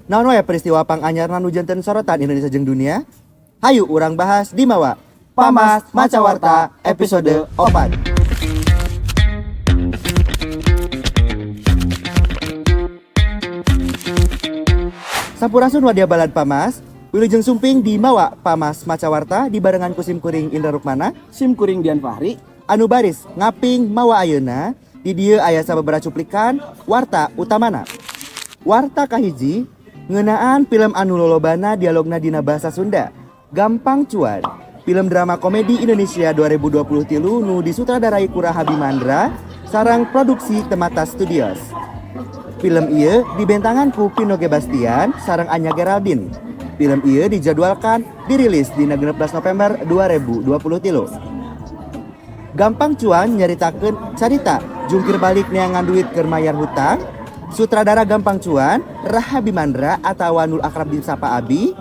Naon wae peristiwa panganyarna nu janten sorotan Indonesia jeung dunia? Hayu urang bahas di Mawa Pamas Maca Warta episode 4. Sampurasun wadia balad Pamas. Wilujeng sumping di Mawa Pamas Maca Warta dibarengan ku sim kuring Indra Rukmana, Sim kuring Dian Fahri, anu baris ngaping mawa ayeuna. Di dieu aya sababaraha cuplikan warta utamana. Warta kahiji ngeunaan film anu lolobana dialogna dina bahasa Sunda. Gampang Cuan. Film drama komedi Indonesia 2023 nu disutradarai ku Rahabi Mandra sareng produksi Temata Studios. Film ieu dibentangan ku Vino G. Bastian sareng Anya Geraldine. Film ieu dijadwalkan dirilis dina 16 November 2023. Gampang Cuan nyaritakeun carita jungkir balik neangan duit keur mayar hutang. Sutradara Gampang Cuan, Rahabi Mandra atawa nu akrab disapa Abi,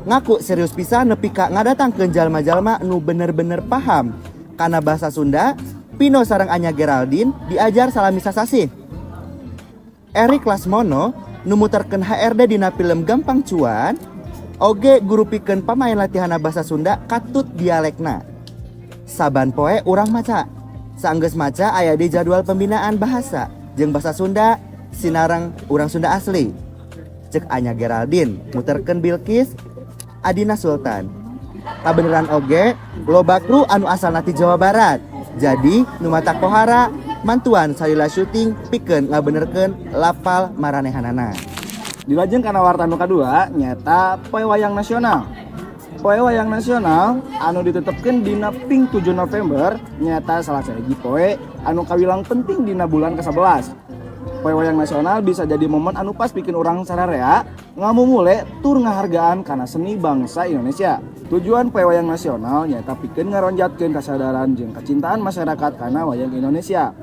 ngaku serius pisan nepi ka ngadatangkeun jalma-jalma nu bener-bener paham kana bahasa Sunda. Pino sareng Anya Geraldine diajar salami sasasih. Erik Lasmono nu muterkeun HRD dina film Gampang Cuan oge guru pikeun pamain latihanna bahasa Sunda katut dialekna. Saban poe urang maca. Saenggeus maca aya di jadwal pembinaan bahasa jeung bahasa Sunda sinareng urang Sunda asli. Cek Anya Geraldine muterkeun Bilqis Adina Sultan. Kabeneran oge loba kru anu asalna ti Jawa Barat. Jadi nu matak pohara mantuan salila syuting pikeun ngabenerkeun lapal maranehanana. Dilajeng kana warta nu kadua nyaeta Poe Wayang Nasional. Poe Wayang Nasional anu ditetepkeun dina ping 7 November nyaeta salah sahiji poe anu kawilang penting dina bulan ke-11. Poe Wayang Nasional bisa jadi momen anu pas bikin urang sararea ngamumule tur ngahargaan kana seni bangsa Indonesia. Tujuan Poe Wayang Nasional nyaeta pikeun ngaronjatkeun kasadaran jeung kacintaan masyarakat kana wayang Indonesia.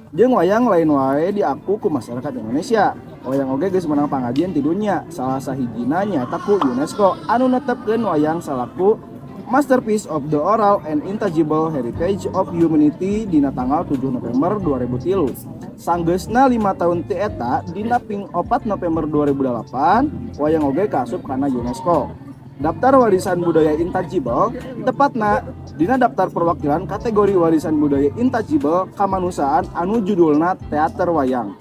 Jeung wayang lain wae diaku ku masyarakat Indonesia. Wayang oge geus meunang pangajian ti dunya, salah sahijina nyaeta ku UNESCO anu netepkeun wayang salaku Masterpiece of the Oral and Intangible Heritage of Humanity dina tanggal 7 November 2003. Sanggeusna 5 tahun ti eta dina ping 4 November 2008 wayang oge kaasup kana UNESCO. Daftar warisan budaya intangible, tepatna dina daftar perwakilan kategori warisan budaya intangible kamanusiaan anu judulna teater wayang.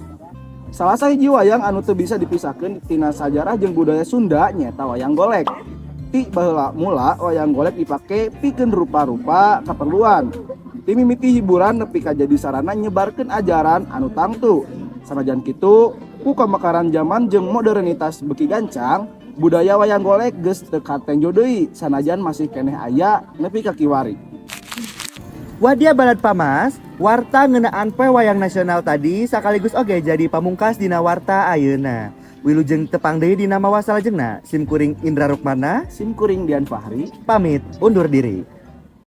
Salah sahiji wayang anu teu bisa dipisahkeun tina sajarah jeung budaya Sunda nyaeta wayang golek. Ti baheula mula wayang golek dipake pikeun rupa-rupa kaperluan. Ti mimiti hiburan nepi ka jadi sarana nyebarkeun ajaran anu tangtu. Sanajan kitu, ku pamekaran zaman jeung modernitas beuki gancang, budaya wayang golek geus teu katenjo deui sanajan masih keneh aya nepi ka kiwari. Wadia balad Pamas, warta ngeunaan Poe Wayang Nasional tadi sekaligus oge jadi pamungkas dina warta ayeuna. Wilujeng tepang deui dina mawa salajengna. Sim kuring Indra Rukmana, Sim kuring Dian Fahri, pamit undur diri.